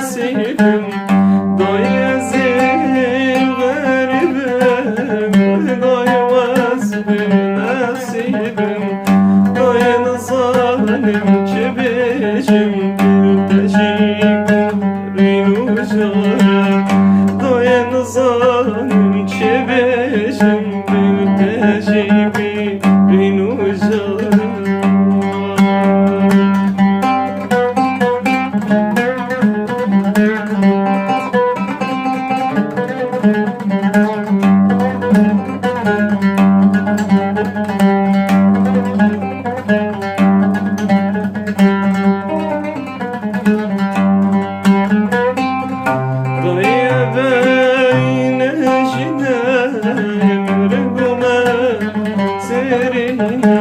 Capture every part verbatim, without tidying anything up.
Nesîbim, dayê zê xerîbim, dayê wes bi nesîbim, dayê nizanim çi bêjim, dil te jî rîn û jar e, dayê nizanim çi bêjim, dil te jî rîn û jar e. Dayê beyne jine emir gume serine.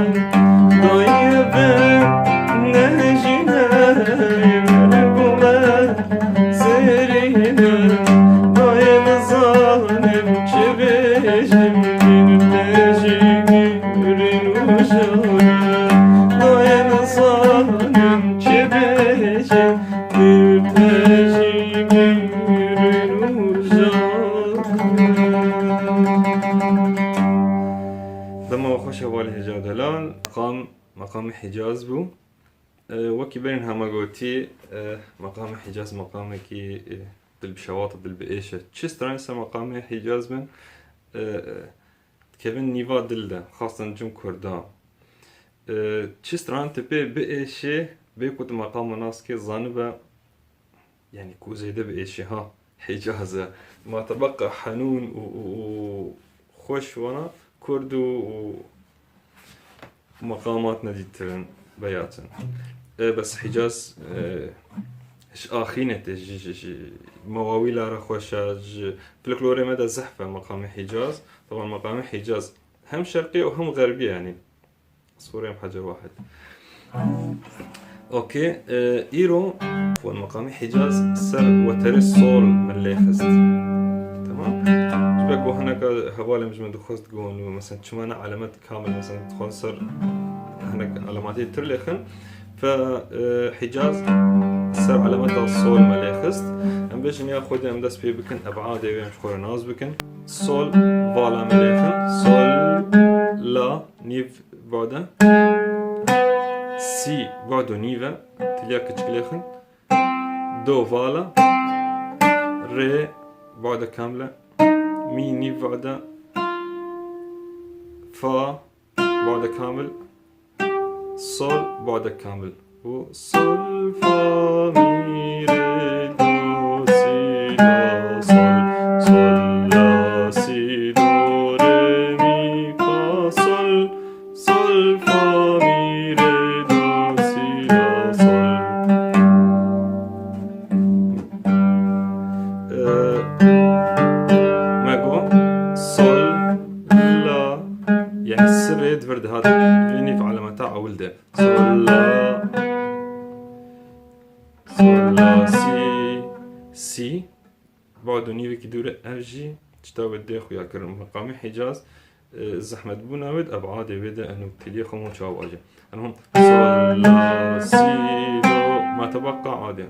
Dayê beyne jine emir gume serine. Dayê nizanim çi bêjim, dil te jî rîn û jar e. Dayê nizanim çi bêjim, dil te jî rîn û jar e. Dema we xweş hevalên hêja delal. Meqam, meqamê Hicaz bû. E, wekî berîn hema gotî, e, meqamê Hicaz meqamekî, e, dilbişewat e, dilbiêş e. Çi stranên ser meqamê Hicaz bin, e, e, dikevin nîva dil de, xasten cem Kurdan. E, çi stran tu pê biêşê, bê ku tu meqam nas kê, zanibe, yanî ku zêde biêşê ha, Hicaz e. Ma tebeqa henûn û, û, û xweş wana Kurd û, û meqamat nedîtirin beyatin. E, bes Hicaz, e, ji axînê tê, ji, ji, ji mewawîla re xweş e, ji folklorê me de zehf e meqamê Hicaz. Taban meqamê Hicaz hem şerqî û hem xerbî, yanî. Sure em Hecer Wahid. Okey, e, îro wan meqamê Hicaz ser weterê sol min lê xist. Tamam. Ji ber ku hineka hevalên ji min dixwest gon û mesela çima ne elemet kamil mesela dixwest ser hinek elematê tir lê xin. Fe, e, Hicaz ser elemeta sol me lê xist. Em bêjin ya xwedê em dest pê bikin, ebadê wê em ji xwe re nas bikin. Sol, vala me lê xin. Sol, la, nîv, bade. Si, bade nîve. Tiliya kiçik lê xin. Do, vala. Rê, bade kamile. Mi, nîv, bade. Fa, bade kamil. Sol, bade kamil. Bu sol, fa, mi, re, do, si, la, sol. Sol, la, si, do, re, mi, fa, sol. Sol, fa, mi, re, do, si, la, sol. Ee, me got, sol, la, yani sirê di vir dihat, vê nîv alameta ewil de. Sol, la, sol, la, si, si. Bado nîvekî dûr e, ev jî tişta wê dê xuya kirin. Meqamê Hicaz, e, zehmetbûna wê di ebadê wê de eno têliyê xwe hûn çawa bajin. Eno hûn sol, la, si, do, ma tebeqa adê.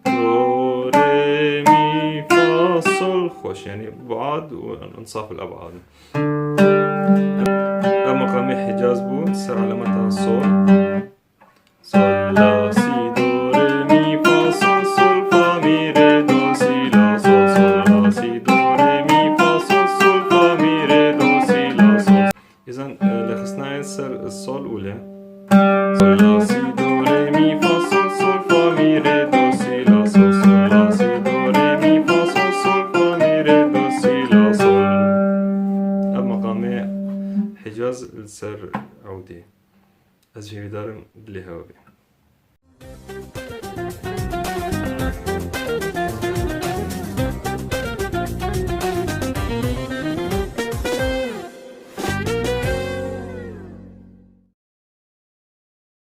Do, re, mi, fa, sol, xweş, yani bad û insaf el ebad. Ev meqamê Hicaz bû, ser alameta sol. Sol, la, si, do, re, mi, fa, sol, sol, fa, mi, re, do, si, la, sol, sol, la, si, do, re, mi, fa, sol, sol, fa, mi, re, do, si, la, sol. Îzan, e, lêxistinayên ser sol û lê. Sol, la, si, do, re, mi, fa, sol, sol, fa, mi, re, do, si, la, sol, sol, la, si, do, re, mi, fa, sol, sol, fa, mi, re, do, si, la, sol. Ev meqamê Hicaz li ser ewdê. Ez jî hêvîdar im dilê hewe bê.